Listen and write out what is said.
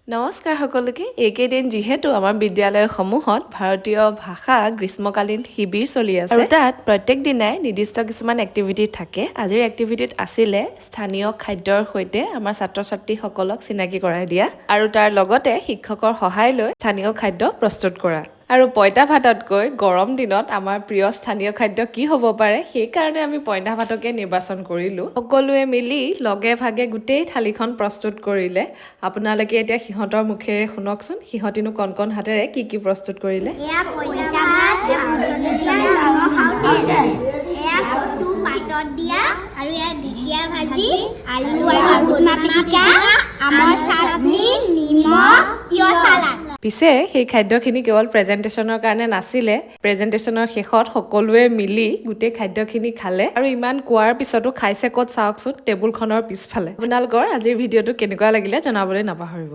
নমস্কাৰ সকলোকে। এইকেইদিন যিহেতু আমাৰ বিদ্যালয়সমূহত ভাৰতীয় ভাষা গ্ৰীষ্মকালীন শিবিৰ চলি আছে আৰু তাত প্ৰত্যেক দিনাই নিৰ্দিষ্ট কিছুমান এক্টিভিটি থাকে। আজিৰ এক্টিভিটিত আছিলে স্থানীয় খাদ্যৰ সৈতে আমাৰ ছাত্ৰ ছাত্ৰীসকলক চিনাকি কৰাই দিয়া আৰু তাৰ লগতে শিক্ষকৰ সহায় লৈ স্থানীয় খাদ্য প্ৰস্তুত কৰা। আৰু পঁইতা ভাততকৈ গৰম দিনত আমাৰ প্ৰিয় স্থানীয় খাদ্য কি হ'ব পাৰে, সেইকাৰণে আমি পঁইতা ভাতকে নিৰ্বাচন কৰিলোঁ। সকলোৱে মিলি লগে ভাগে গোটেই থালিখন প্ৰস্তুত কৰিলে। আপোনালোকে এতিয়া সিহঁতৰ মুখেৰে শুনকচোন, সিহঁতিনো কণ কণ হাতেৰে কি কি প্ৰস্তুত কৰিলে। এয়া পঁইতা ভাত, এয়া ভোট জলকীয়া, নিমখ আৰু তেল, এয়া কচু পাতত দিয়া আৰু এয়া ঢেকীয়া ভাজি, আলু আৰু বুটমাহ পিটিকা, আমৰ চাটনি, নিমখ, তিয়হ চালাড। পিছে সেই খাদ্যখিনি কেৱল প্ৰেজেণ্টেশ্যনৰ কাৰণে নাছিলে। প্ৰেজেণ্টেশ্যনৰ শেষত সকলোৱে মিলি গোটেই খাদ্যখিনি খালে। আৰু ইমান কোৱাৰ পিছতো খাইছে ক'ত চাওকচোন, টেবুলখনৰ পিছফালে। আপোনালোকৰ আজিৰ ভিডিঅ'টো কেনেকুৱা লাগিলে জনাবলৈ নাপাহৰিব।